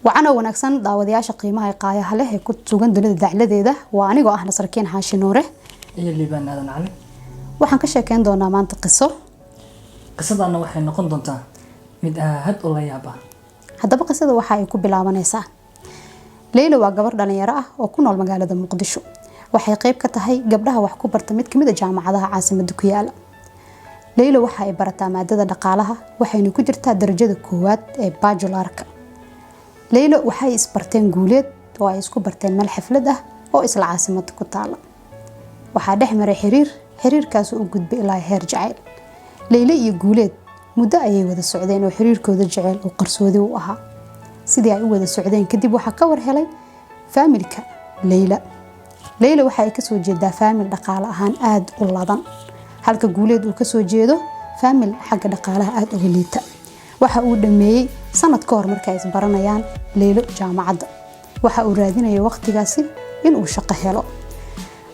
Wacan oo wanaagsan, daawadayaasha qiimaha ee qaayaha leh ee ku sugan dunida dacladeeda. Waa anigoo ah Nasarkiin Xaashi Nuure iyo Liibaan Aadan Cali. Waxaan ka sheekeyn doonaa maanta qiso. Qisadana waxay noqon doontaa mid aad u la yaab ah. Haddaba, qisada waxa ay ku bilaabanaysaa: Leyla waa gabar dhalinyaro ah oo ku nool magaalada Muqdisho. Waxay qeyb ka tahay gabdhaha wax ku barta mid kamid a jaamacadaha caasimada ku yaala. Leyla waxa ay barataa maadada dhaqaalaha, waxayna ku jirtaa darajada koowaad ee bachelor-ka. Leyla waxay isbarteen Guuleed oo ay isku barteen meel xaflad ah oo isla caasimada ku taala. Waxaa dhex maray xiriir, xiriirkaas u gudbay ilaa heer jacayl. Leyle iyo Guuleed muddo ayay wada socdeen oo xiriirkooda jaceyl uu qarsoodi u ahaa. Sidii ay u wada socdeen kadib, waxaa ka war helay faamilka Leyla. Leyla waxa ay kasoo jeedaa faamil dhaqaale ahaan aada u ladan, halka Guuleed uu kasoo jeedo faamil xagga dhaqaalaha aada uga liita. Waxa uu dhameeyey sanad ka hor marka ay isbaranayaan Leylo jaamacadda. Waxa uu raadinayay waqtigaasi inuu shaqo helo.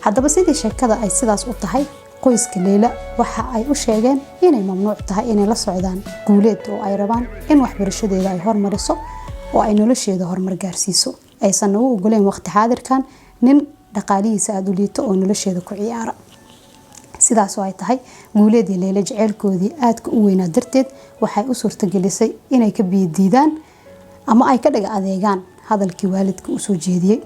Haddaba, sidii sheekada ay sidaas u tahay, qoyska Leyla waxa ay u sheegeen inay mamnuuc tahay inay la socdaan Guuleed, oo ay rabaan in waxbarashadeeda ay hormariso oo ay nolosheeda horumar gaarsiiso, aysan u ogoleen waqti xaadirkan nin dhaqaalihiisa aada u liito oo nolosheeda ku ciyaara. Sidaasoo ay tahay, Guuleed iyo Leyle jaceylkoodii aadka u weynaa darteed waxay u suurtagelisay inay ka biyadiidaan ama ay ka dhaga adeegaan hadalkii waalidka usoo jeediyey.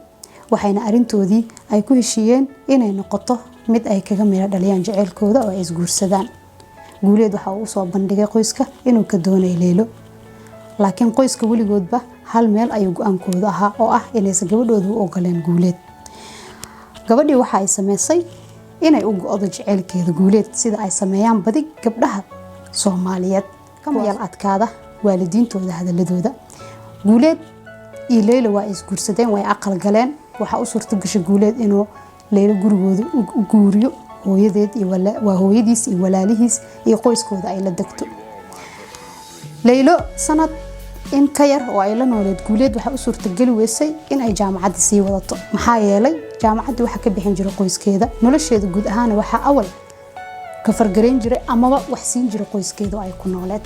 Waxayna arintoodii ay ku heshiiyeen inay noqoto mid ay kaga midho dhaliyaan jaceylkooda oo ay isguursadaan. Guuleed waxa uu usoo bandhigay qoyska inuu ka doonayo Leylo, laakiin qoyska weligoodba hal meel ayuu go-aankooda ahaa, oo ah inaysan gabadhooda u ogoleen Guuleed. Gabadhii waxa ay sameysay inay u go-do jaceylkeeda Guuleed, sida ay sameeyaan badi gabdhaha Soomaaliyeed ka mayal adkaada waalidiintooda hadaladooda. Guuleed iyo Leyla waa ay isguursadeen, way aqal galeen. Waxaa u suurta gashay Guuleed inuu Leyla gurigooda u guuriyo, hooyadeed iyo waa hooyadiis iyo walaalihiis iyo qoyskooda ay la degto. Leylo sanad in ka yar oo ay la nooleed Guuleed, waxaa u suurtageli weysay in ay jaamacadda sii wadato, maxaa yeelay jaamacaddii waxaa ka bixin jiray qoyskeeda. Nolosheeda guud ahaana waxaa awal ka fargarayn jiray amaba wax siin jiray qoyskeeda oo ay ku nooleed.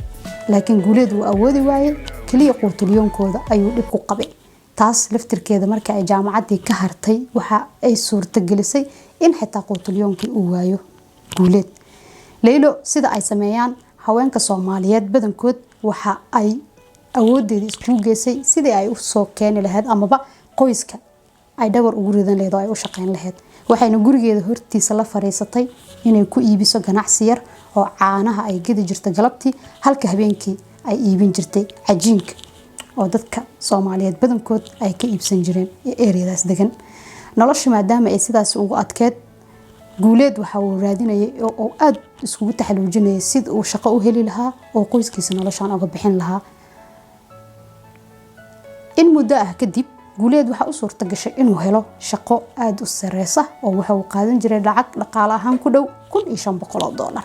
Laakiin Guuleed wuu awoodi waayey, keliya quutulyoonkooda ayuu dhib ku qabay. Taas laftirkeeda, marka ay jaamacaddii ka hartay, waxa ay suurtagelisay in xitaa quutulyoonkii uu waayo Guuleed. Leylo, sida ay sameeyaan haweenka Soomaaliyeed badankood, waxa ay awoodeeda iskugu geysay sidii ay usoo keeni lahayd amaba qoyska ay dhabar ugu ridan lahayd oo ay u shaqeyn lahayd. Waxayna gurigeeda hortiisa la fariisatay inay ku iibiso ganacsi yar oo caanaha ay gedi jirtay galabtii, halka habeenkii ay iibin jirtay cajiinka oo dadka Soomaaliyeed badankood ay ka iibsan jireen ee ereyadaas degan. Nolosha maadaama ay sidaas ugu adkeed, Guuleed waxa uu raadinayay oo uu aada iskugu taxaluujinayay sida uu shaqo u heli lahaa oo qoyskiisa noloshaan uga bixin lahaa. In muddo ah kadib, Guuleed waxaa u suurta gashay inuu helo shaqo aada u sareysa, oo waxa uu qaadan jiray lacag dhaqaale ahaan ku dhow $1500.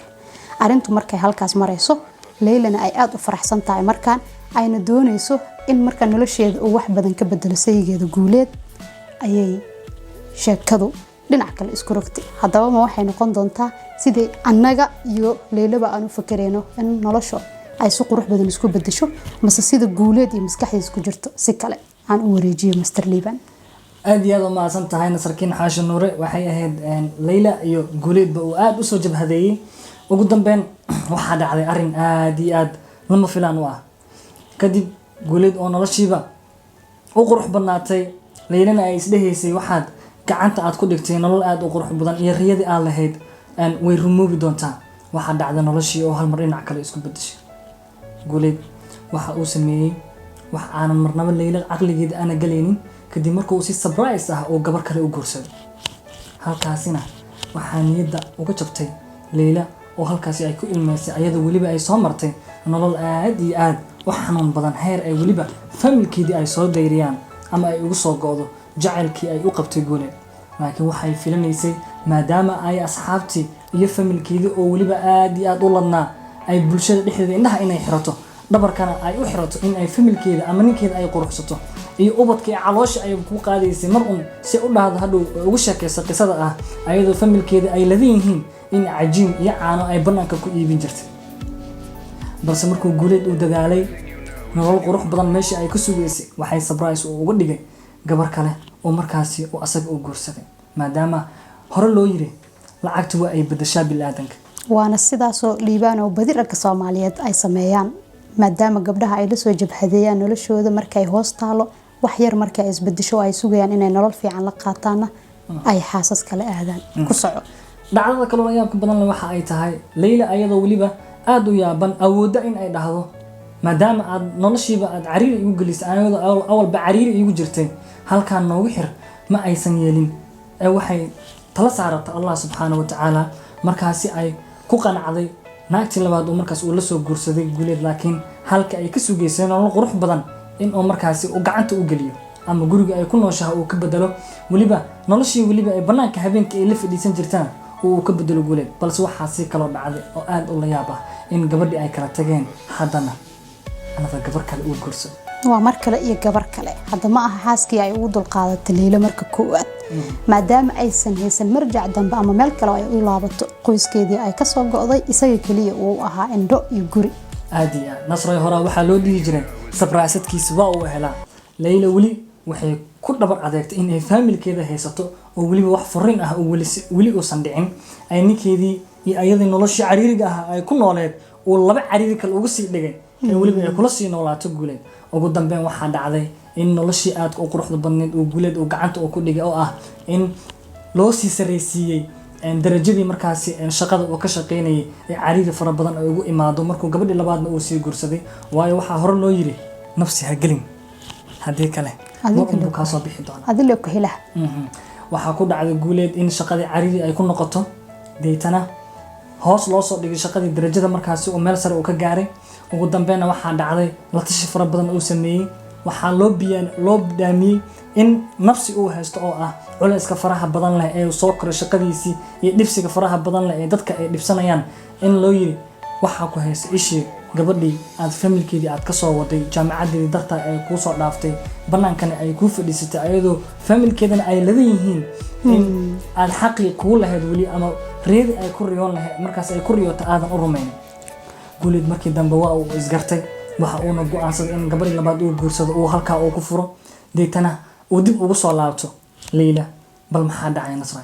Arrintu markay halkaas marayso, Leylana ay aada u faraxsan tahay markaan ayna dooneyso in markaa nolosheeda uu wax badan ka bedelo sayigeeda Guuleed, ayay sheekadu dhinac kale isku rogtay. Haddaba, ma waxay noqon doontaa sidii annaga iyo Leylaba aan u fakareyno in nolosha ay si qurux badan isku bedesho, mase sida Guuleed iyo maskaxdiisa ku jirto si kale? Aan u wareejiyo Master Liban. Aad iyo aad u mahadsan tahay, Nasarkiin Xaashi Nuure. Waxay ahayd Leyla iyo Guuleedba uu aada usoo jabhadeeyey. Ugu dambeyn waxaa dhacday arrin aad iyo aad lama filaan u ah. Kadib Guuleed oo noloshiiba u qurux badnaatay, Leylana ay isdhehaysay waxaad gacanta aad ku dhigtay nolol aada u qurux badan iyo riyadii aad lahayd way rumoobi doontaa, waxaa dhacday noloshii oo hal mar dhinac kale isku bedeshay. Guuleed waxa uu sameeyey wax aanan marnaba Leyla caqligeeda aana galaynin, kadib marka uu si surprise ah uu gabar kale u guursaday. Halkaasina waxaa niyadda uga jabtay Leyla, oo halkaasi ay ku ilmeysay, ayadoo weliba ay soo martay nolol aad iyo aad u xanuun badan, heer ay weliba familkeedii ay soo dayriyaan ama ay ugu soo go'do jacaylkii ay u qabtay Guuleed. Laakiin waxay filanaysay, maadaama ay asxaabtii iyo familkeedii oo weliba aad iyo aad u ladnaa ay bulshada dhexdeeda indhaha inay xirato, dhabarkana ay u xirato in ay familkeeda ama ninkeeda ay quruxsato iyo ubadka iyo caloosha ay ku qaadaysay, mar un si u dhahdo hadhow ugu sheekaysa qisada ah ayadoo familkeeda ay ladan yihiin, in cajiin iyo caano ay bannaanka ku iibin jirtay. Balse markuu Guuleed uu dadaalay Nolol qurux badan meeshii ay ka sugaysay, waxay surprise uu uga dhigay gabar kale oo markaasi uu asaga u guursaday, maadaama hore loo yiri lacagtu waa ay bedeshaa bini'aadanka. Waana sidaasoo, Liibaan, oo badi ragga Soomaaliyeed ay sameeyaan, maadaama gabdhaha ay lasoo jabhadeeyaan noloshooda markay hoos taalo wax yar, markay isbedesho oo ay sugayaan inay nolol fiican la qaataanna, ay xaasas kale aadaan. Ku soco. Dhacdada kaloo la yaabka badan leh waxa ay tahay Leyla ayadoo weliba aada u yaaban awoodda in ay dhahdo, maadaama aad noloshiiba aad cariiri igu gelisay, anigoo awalba cariiri igu jirtay, halkaan noogu xir, ma aysan yeelin ee waxay tala saarata Allah subxaana wa tacaala. Markaasi ay ku qanacday naagtii labaad oo markaas uu la soo guursaday Guuleed, laakiin halka ay ka sugaysay nolol qurux badan in uu markaasi uu gacanta u geliyo ama guriga ay ku nooshaha uu ka bedelo, weliba noloshii weliba ay banaanka habeenkii ay la fadhiisan jirtaan uu ka bedelo Guuleed. Balse waxaa si kaloo dhacday oo aada u la yaab ah in gabadhii ay kala tageen, haddana anada gabar kale uu guursado. Waa mar kale iyo gabar kale. Hadda ma aha xaaskii ay ugu dulqaadatay Liilo marka koowaad, maadaama aysan haysan marjac dambe ama meel kale oo ay u laabato, qoyskeedii ay kasoo go'day, isaga keliya uu ahaa indho iyo guri. Aad iyo aad, Nasray, horaa waxaa loo dhihi jiray sabraasadkiisa waa uu helaa. Layla weli waxay ku dhabar adeegtay in ay faamilkeeda haysato, oo weliba wax furin ah oo weli uusan dhicin, ay ninkeedii iyo ayadii noloshii cariiriga ah ay ku nooleed uu laba cariiri kale uga sii dhigay, ee weliba ay kula sii noolaato Guuleed. Ugu dambeyn waxaa dhacday in noloshii aadka u quruxda badneed uu Guuleed uu gacanta uu ku dhigay, oo ah in loo sii sarreysiiyey darajadii markaasi shaqada uu ka shaqeynayay, ee cariiri fara badan ay ugu imaado markuu gabadhii labaadna uu sii guursaday. Waayo, waxaa hore loo yiri nafsi ha gelin, haddii kale mar unbuu kaa soo bixi doonaa. Adile ku helaha. Waxaa ku dhacday Guuleed in shaqadii cariiri ay ku noqoto, deetana hoos loo soo dhigay shaqadii, darajada markaasi uu meel sare uu ka gaaray. Ugu dambeynna waxaa dhacday la tashi fara badan uu sameeyey, waxaa loo biyaan loo dhaamiyey in nafsi uu haysto, oo ah culayska faraha badan leh ee uu soo koray shaqadiisii iyo dhibsiga faraha badan leh ee dadka ay dhibsanayaan, in loo yiri waxaa ku haysta ishii gabadhii aad familkeedii aad kasoo waday jaamacadeedii dartaa ay kuu soo dhaaftay, banaankana ay kuu fadhiisatay, ayadoo familkeedana ay ladan yihiin, in aad xaqii kugu lahayd weli ama riyadii ay ku riyoon lahayd markaas ay ku riyoota aadan u rumaynin. Guuleed markii dambe waa uu isgartay, waxa uuna go-aansaday in gabadhii labaad uu guursado, uu halkaa uu ku furo, deetana uu dib ugu soo laabto Leyla. Bal maxaa dhacay, Nasray?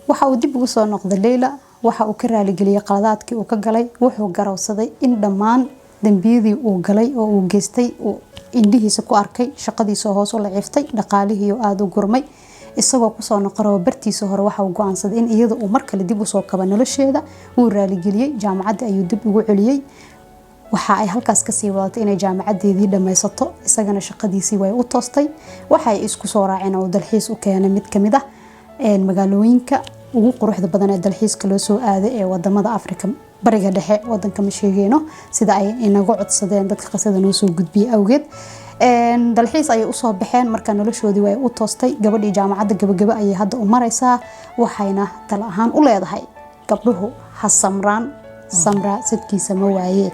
Waxa uu dib ugu soo noqday Leyla. Waxa uu ka raaligeliyey qaladaadkii uu ka galay. Wuxuu garowsaday in dhammaan dembiyadii uu galay oo uu geystay uu indhihiisa ku arkay, shaqadiisa hoos u laciiftay, dhaqaalihii oo aada u gurmay. Isagoo kusoo noqon bartiisa hore, waxa uu go-aansaday in iyada uu mar kale dib usoo kabo nolosheeda. Wuu raaligeliyey, jaamacaddii ayuu dib ugu celiyey. Waxa ay halkaas kasii wadatay inay jaamacadeedii dhammaysato, isagana shaqadiisii way u toostay. Waxay isku soo raaceen oo dalxiis u keenay mid kamid ah magaalooyinka ugu quruxda badan ee dalxiiska loo soo aaday ee wadamada Afrika, Bariga Dhexe. Wadanka ma sheegeyno, sida ay inaga codsadeen dadka qisada noo soo gudbiyey awgeed. Dalxiis ayay usoo baxeen. Marka noloshoodii way u toostay. Gabadhii jaamacadda gabagaba ayay hadda u maraysaa. Waxayna tala ahaan u leedahay gabdhuhu ha samraan, samraa sadkiisa ma waayee.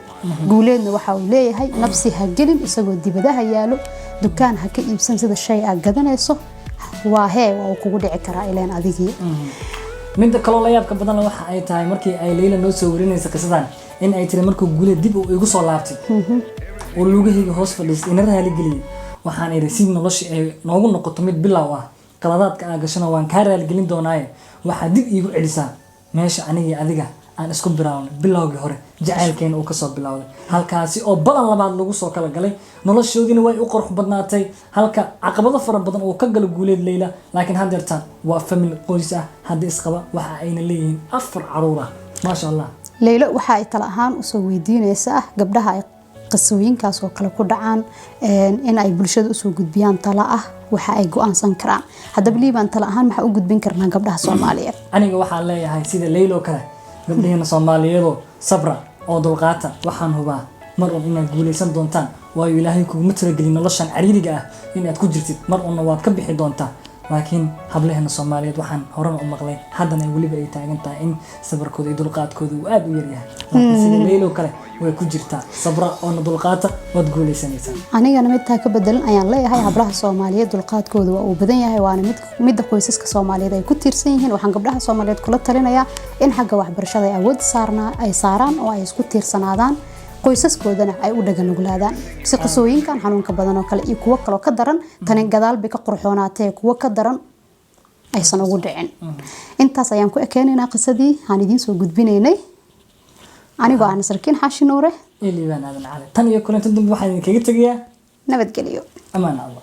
Guuleedna waxa uu leeyahay nafsi ha gelin, isagoo dibadaha yaalo dukaan ha ka iibsan sida shay aad gadanayso. Waa hee, waa uu kugu dhici karaa ileen adigii. Midda kaloo la yaabka badanna waxa ay tahay markii ay Leyla noo soo warinaysa qisadan in ay tiri markuu Guuleed dib uu igu soo laabtay oo lugahayga hoos fadhiistay ina raaligeliyey, waxaan idhi si nolosha ay noogu noqoto mid bilow ah, qaladaadka aa gashana waan kaa raaligelin doonaaye, waxaad dib iigu celisaa meesha anigii adiga aan isku bilawnay bilowgii hore, jacaylkeena uu kasoo bilowday halkaasi, oo balan labaad lagu soo kala galay. Noloshoodiina way u qurux badnaatay, halka caqabado fara badan uu ka galo Guuleed Leyla, laakiin haddeertaan waa family qoys ah hadda isqaba, waxa ayna leeyihiin 4 caruur ah, maasha Allah. Leylo waxa ay tala ahaan usoo weydiinaysaa gabdhaha ay qisooyinkaas oo kale ku dhacaan in ay bulshada usoo gudbiyaan tala ah waxa ay go-aansan karaan. Haddaba, Liibaan, tala ahaan maxaa u gudbin karnaa gabdhaha Soomaaliyeed? Aniga waxaan leeyahay sida Leylo kale, gabdhaheena Soomaaliyeedoo sabra oo dulqaata. Waxaan hubaa mar un inaad guulaysan doontaan, waayo Ilaahay kuguma talagelin noloshan cariiriga ah inaad ku jirtid, mar unna waad ka bixi doontaa. Laakiin hablaheena Soomaaliyeed waxaan horena u maqlay, haddana weliba ay taagan tahay in sabarkooda iyo dulqaadkooda uu aada u yaryahay. Laakiin sida Leylo kale way ku jirtaa, sabra oona dulqaata, waad guulaysanaysaa. Anigana midtaa ka bedelan ayaan leeyahay. Hablaha Soomaaliyeed dulqaadkooda waa uu badan yahay, waana mid midda qoysaska Soomaaliyeed ay ku tiirsan yihiin. Waxaan gabdhaha Soomaaliyeed kula talinayaa in xagga waxbarashada ay awood saarnaa ay saaraan oo ay isku tiirsanaadaan. Qoysaskoodana ay u dhaganuglaadaan si qisooyinkan xanuunka badan oo kale iyo kuwo kaloo ka daran, tani gadaal bay ka qurxoonaatee, kuwo ka daran aysan ugu dhicin. Intaas ayaan ku ekeenaynaa qisadii aan idiin soo gudbinaynay, anigoo ah Nasarkiin Xaashi Nuure iyo Liibaan Aadan Cali. Tan iyo kulanti dambe waxaan idinkaga tegayaa nabadgelyo. Amaan Allah.